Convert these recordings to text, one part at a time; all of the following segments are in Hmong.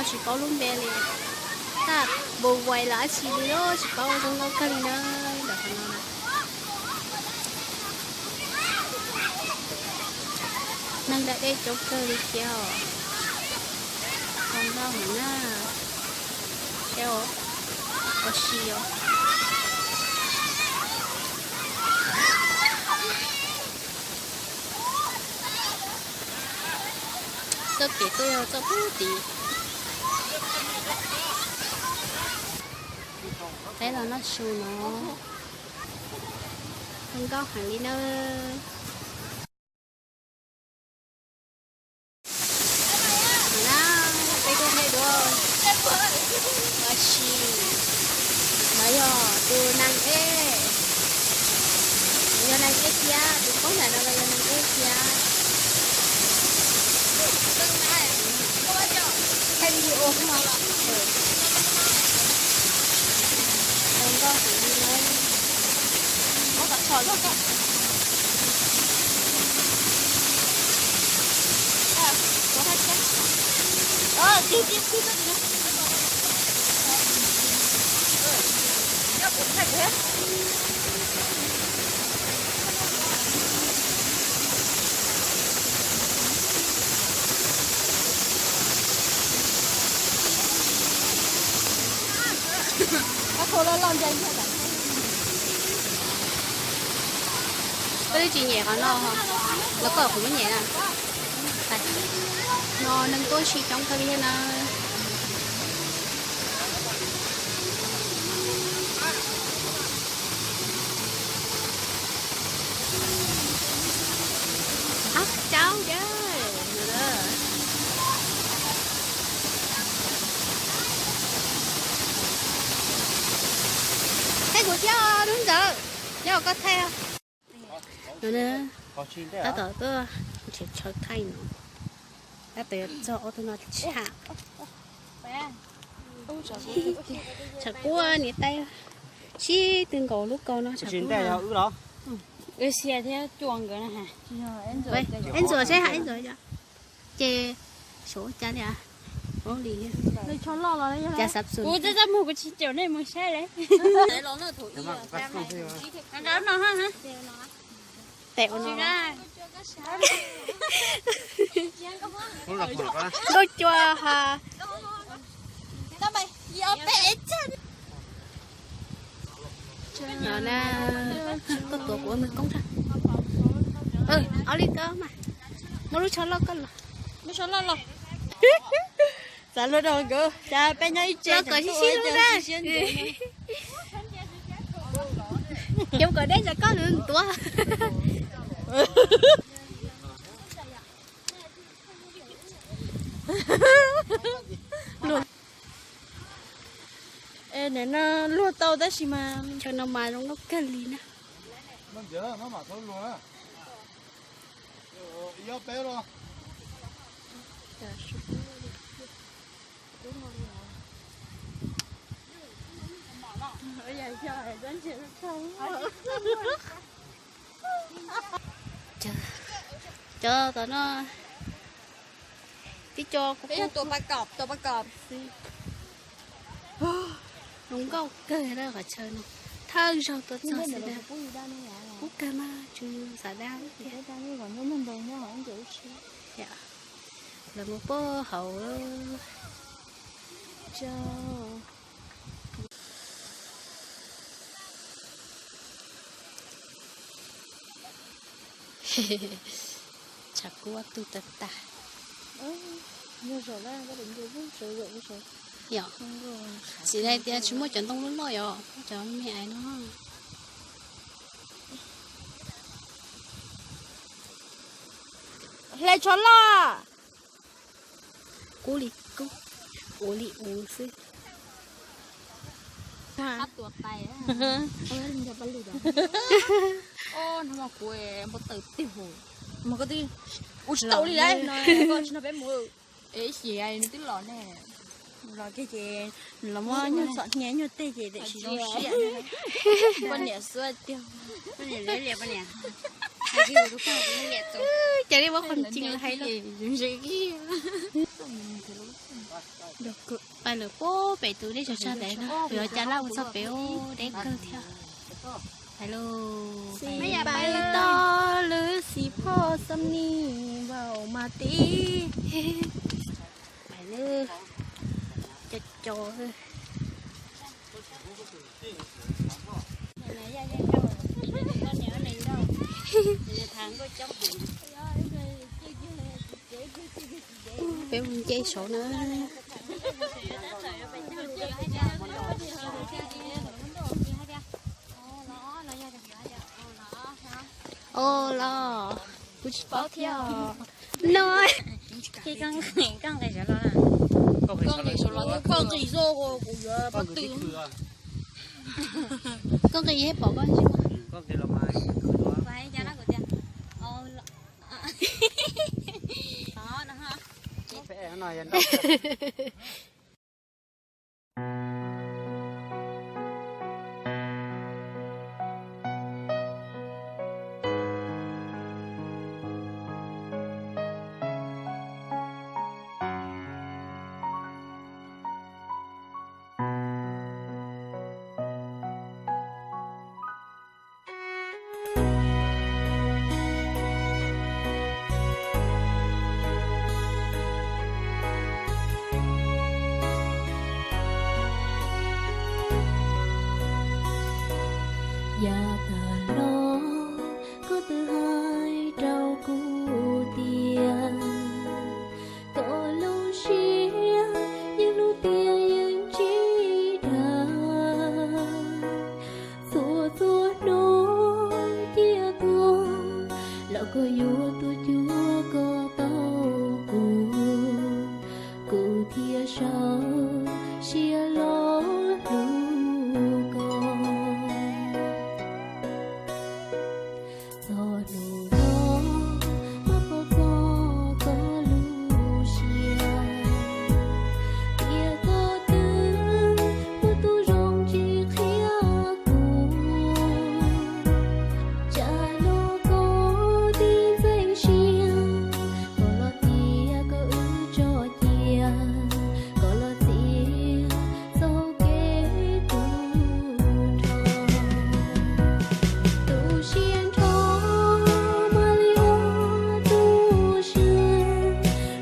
Tsis paub lub npe li, tab npus vais los dab tsi li los tsis paub, zoo nkauj kawg li na. Ntawm qhov no na, neeg da dej coob kawg li thiab os. Zoo nkauj heev na. Seb ua si os. Txoj kev tuaj yog txoj pub tid. Peb los noj su no, zoo nkauj heev li na. Peb tuaj ntsib dua, ua si, no yog tus neeg ej, yog neeg ej thiab, tus poob ntawm no los yog neeg ej thiab. Zoo nkauj heev li na. Koj twb tsis nyem qhov no, los koj kuv muab nyem na. No neeg tuaj si coob kawg li thiab na. Ab, caub, thaij kuv thiab lub ntawd, nyob koj thaij. No na, tab tom tuaj nrhiav chaw thaij no, tab tom txog ob tug no tshaj. Tshav kub niam tais, sib tw nkaus lub kaus no tshav kub no. Ib ntxuav thiab cua nkawd no. Ib ntxuav saib ha, ib ntxuav. Ces suav ua cas li, ua li, cas xav xus. Kuv txaj txaj muag kuv tsis caum nej mus saib li. Tes ua no. Nkauj cua ha. No na, tuaj tuav kuv ua nws koob tag. Ob li koj mas, muab lub tsho loj koj los. Xav luag rau nkawd, cas peb nyob ib tsev kom sib sib hlub na. Cov kom deb tsam koj nws tuav. Nim no luag tau tab sis mas chaw no mas zoo nkauj kawg li na. Cov tom no, tib co kuv tuav pas kom, tuav pas kom. Zoo nkauj kawg na qhov chaw no, thawj zaug tuaj txog xwb na. Kub kawg mas tsis xav dab thiab. Lawv mus puag hauv. Tshav kub tu tag tag. Yog, txiv hais tias tsis muaj cov ntoo loj loj yom, muaj cov me ais no. Hle tsho loj. Kub li kub, ua li ua xwb. Ua tsis tau li lawm, tsis no peb mus. Es xyov nws twb los ne, los kiag ces los muab nyuag txhom hnia nyuag tej ces tam sim zoo siab. Poj niam xua tiag, poj niam liam, poj niam. Ces li muab qhov ncig hais los. Pais lawm puag pem tus dej tsag tsag ntawd no, yuav cas laj mus txog pem ub deb kawg thiab. Pais lauj, pais toj lwm xim phoj xam ni vaum mas tib. Pais lawm, co co. Peb mus nce saud na. Ua los, kuv tsis paub thiab os. No. Koj nqis zog, kuv yuav pob tw. Koj nqis pom koj tsis. Yav tag los koj twb hais rau kuv tias koj lub siab yeej hlub tiag yeej tsis dag. Txhua txhua hnub ciaj tuag los koj yuav tuaj cuag koj tau kuv, kuv thiaj sau siab los hlub koj. Txog hnub no mas pom txog koj lub siab, tias koj twb muaj tus zoo tsis qhia kuv. Tsam no koj tib ntxeev siab, koj los txiav koj wb tso cia, koj los txiav txoj kev tu nrho. Tu siab nrho mas li ua tu siab,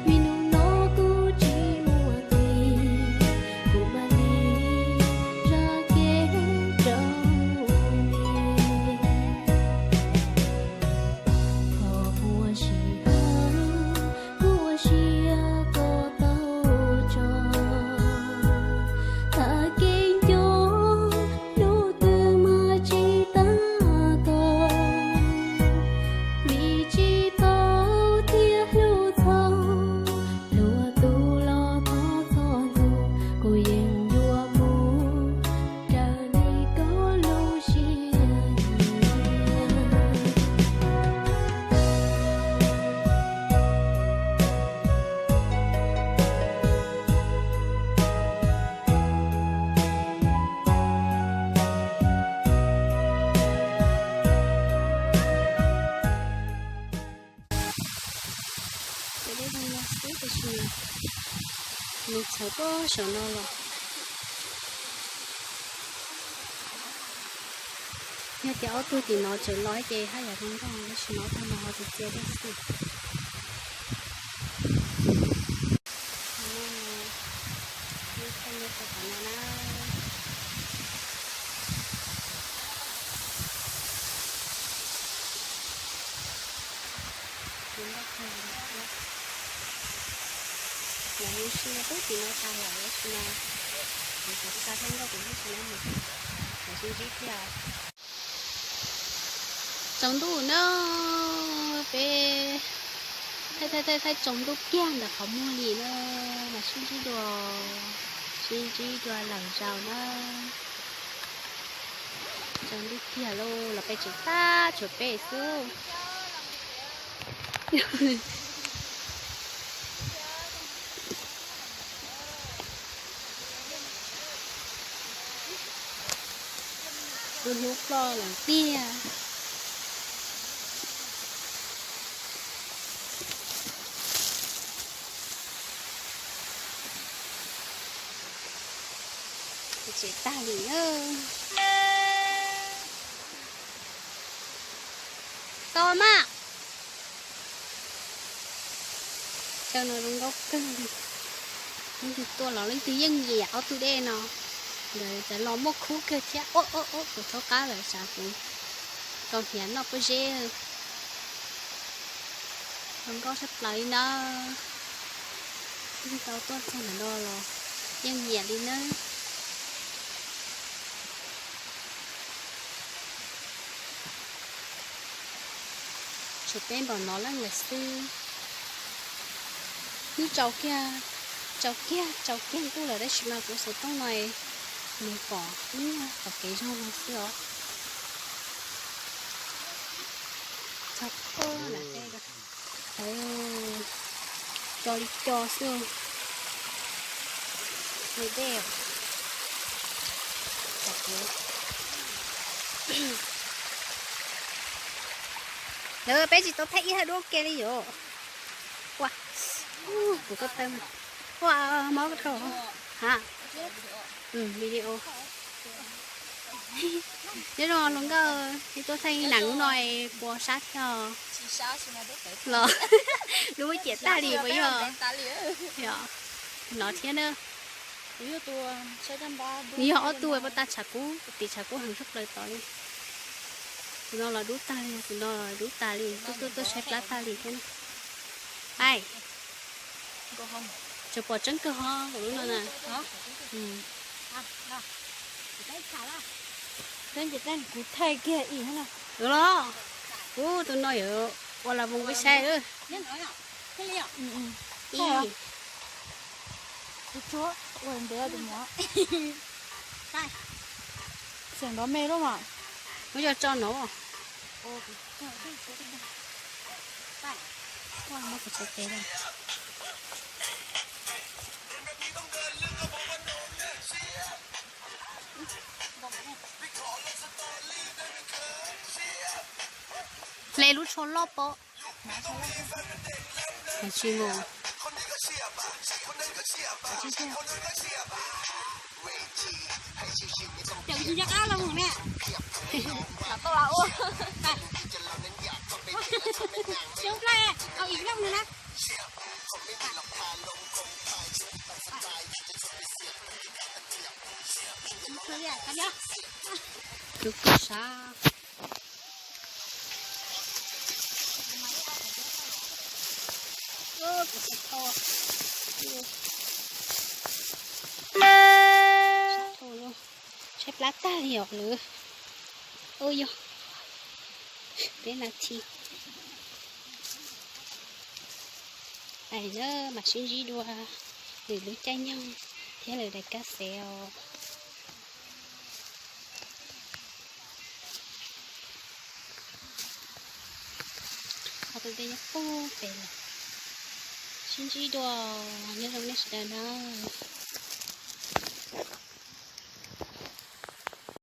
vim hnub no kuv tsis muaj nqis, kuv mam li zam kev rau ntiag. Koj muaj sij hawm, kuv ua siab koj tau tso. Tag kev nco, hnub twg mas tsis tag koj, vim tsis paub thiab hlub txog, luag tus los thov txog ntxug, kuv yeej yuav mus raws li koj lub siab nyiam. Ces dej zoo no xwb tab sis mas nws txhawv puag saum no los. Yog tias ob tug tim no tseem los ces haj yam zoo nkauj, tab sis mas ob tug no ho txias txias dej xwb. Lawv mus si qub tim no tas lawm tab sis mas kuv xav xa thiab nkauj kuv lub si na, kuv sib ntsib thiab. Tsaus ntuj na, peb thaij thaij thaij tsaus ntuj kiag ntawm qhov muag li na, mas sib ntsib dua, sib ntsib dua lwm zaus na. Tsaus ntuj kiag lauj, los peb tseem tab tshuav peb xwb. Tus hnub ploj lawm tiag. Tag li na. Tau mas. Chaw no zoo nkauj kawg li. Leej twg tuaj los leej twg yeej nyiam ob tug dej no. Ntawd txawm los muaj khub kawg thiab. Ua ua ua, kuv thaub qab lawm, xav kuv rau hniav noj pob zeb. Zoo nkauj sab plaws li na. Leej twg tau tuaj txog ntawm no los yeej nyiam li nawb. Tshuav peb npaum no leej lawm xwb. Hnub tsaus kiag, tsaus kiag, tsaus kiag ntuj lawm tab sis mas kuv xov tooj no nws pom ib nyuag tom kev zog no xwb os. Txog puag nram tej, co li co xwb. Nws dej. Lawv peb tsis tau thaij ib thaj duab ke li yom. Ua, kuv ko taw mas. Ua, mob ko taw. Ha, video. Nyob zoo hluas nkauj, tuaj thaij neem hnub no puas sab thiab los? Dub ciam tag li puas yog? Yog, no thiab na. Nws yog ob tug puas tas tshav kub, tim tshav kub heev sab plaws tod li. Tus no los dub tag li, tus no los dub tas li, tuaj tuaj tuaj saib plab tag li thiab na. Ai, tseem pom tseeb kawg ho kuv lub no na. Kuv thaij kiag ib los. Ub, tus no yuav ua las voos peb saib. Xiam nrov me lub mas. Muab coj tso no. Hle lub tsho loj pom. Tsis mus. Kwv kws sab. Saib plab tag li os lawm. Ua yog peb nas this. Ais na, mam sib ntsib dua lwm lub caij nyoog thiab lwm daim kab xev os. Qhov tus dej nyob puag pem lawm. Sib ntsib dua, nyob zoo nej sawv daws nawb.